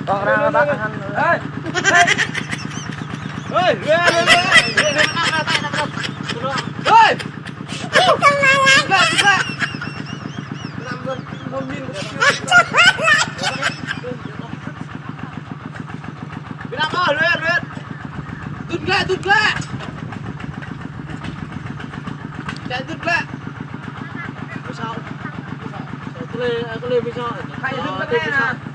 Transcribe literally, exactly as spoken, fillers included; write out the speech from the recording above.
Tŏk ră, ră, ră, ră. Hei. Hei. Hei, hei, hei, hei. Hei. Việt Nam ơi, luyện, luyện. Dut glaĭ, dut glaĭ. Chạy dut glaĭ. Sao? Sao? Tôi lên, tôi lên vì sao? Hay dut glaĭ nè.